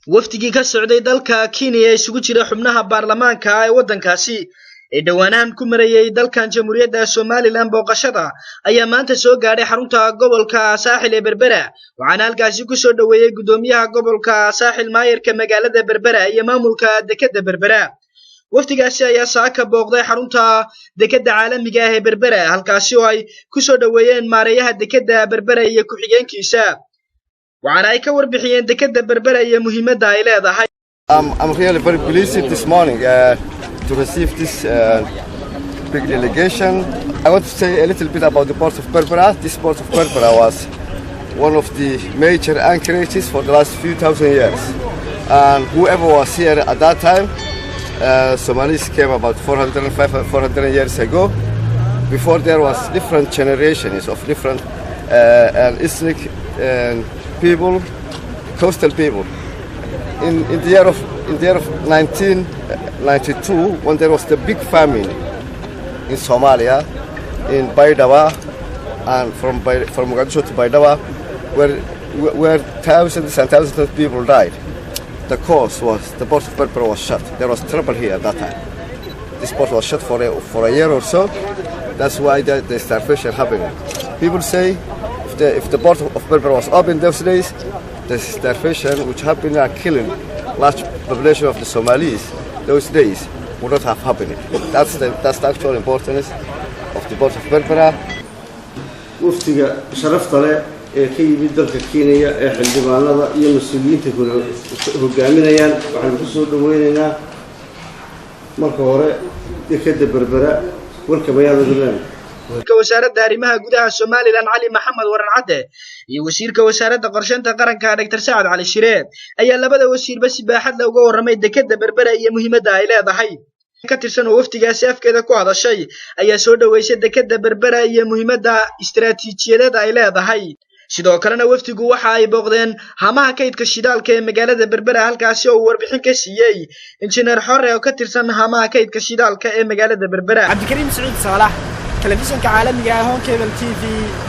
Wafdigii ka socday dalka Kenya ee isugu jira xubnaha baarlamaanka ee waddankaasi ee dhowaanahan ku marayay dalkan Jamhuuriyadda Somaliland booqashada ayaa maanta soo gaadhay xarunta gobolka Saaxil ee Berbera, waxaana halkaasi ku soo dhoweeyey guddoomiyaha gobolka Saaxil, maayarka magaalada Berbera iyo maamulka dekedda Berbera. Wafdigaasi ayaa saaka booqday xarunta dekedda caalamiga ah ee Berbera, halkaasi oo ay ku soo dhoweeyeen maareeyaha dekedda Berbera iyo ku-xigeenkiisa, waxaana ay ka warbixiyeen dekedda Berbera iyo muhiimadda ay leedahay. I'm really very pleased this morning to receive this big delegation. I want to say a little bit about the port of Berbera. This port of Berbera was one of the major anchorages for the last few thousand years. And whoever was here at that time, Somalis came about 400, 400 years ago. Before, there was different generations of different and ethnic people, coastal people. In the year of 1992, when there was the big famine in Somalia, in Baidawa, and from Mogadishu to Baidawa, where thousands and thousands of people died. The cause was the port of Berbera was shut. There was trouble here at that time. This port was shut for a year or so. That's why the starvation happened. People say if the port of Berbera was open those days, the starvation which happened and killing large population of the Somalis those days would not have happened. That's the actual importance of the port of Berbera. Waftiga sharafta leh ee ka yimid dalka Kenya ee xildhibaanada iyo mas-uuliyiinta kale hogaaminayaan waxaanu ku soo dhaweynaynaa marka hore dekadda Berbera. Warka bayaanu leenahay. Wasiirka wasaaradda arrimaha gudaha Somaliland, Cali Maxamed Waran Cadde, iyo wasiirka wasaaradda qorsheynta qaranka, Dr Sacad Cali Shire, ayaa labada wasiirba si baaxad leh uga warramay dekadda Berbera iyo muhiimadda ay leedahay. Ka tirsan oo wafdigaasi afkeeda ku hadashay ayaa soo dhoweysay dekadda Berbera iyo muhiimadda istaraatiijiyadeed ay leedahay. Sidoo kalena wafdigu waxa ay booqdeen hamaha kaydka shidaalka ee magaalada Berbera, halkaasi oo uu warbixin ka siiyey injineer Xore oo ka tirsan hamaha kaydka shidaalka ee magaalada Berbera. Cabdikariim Siciid Saalax, telefishinka caalamiga ah Horn Cable TV,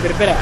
Berbera.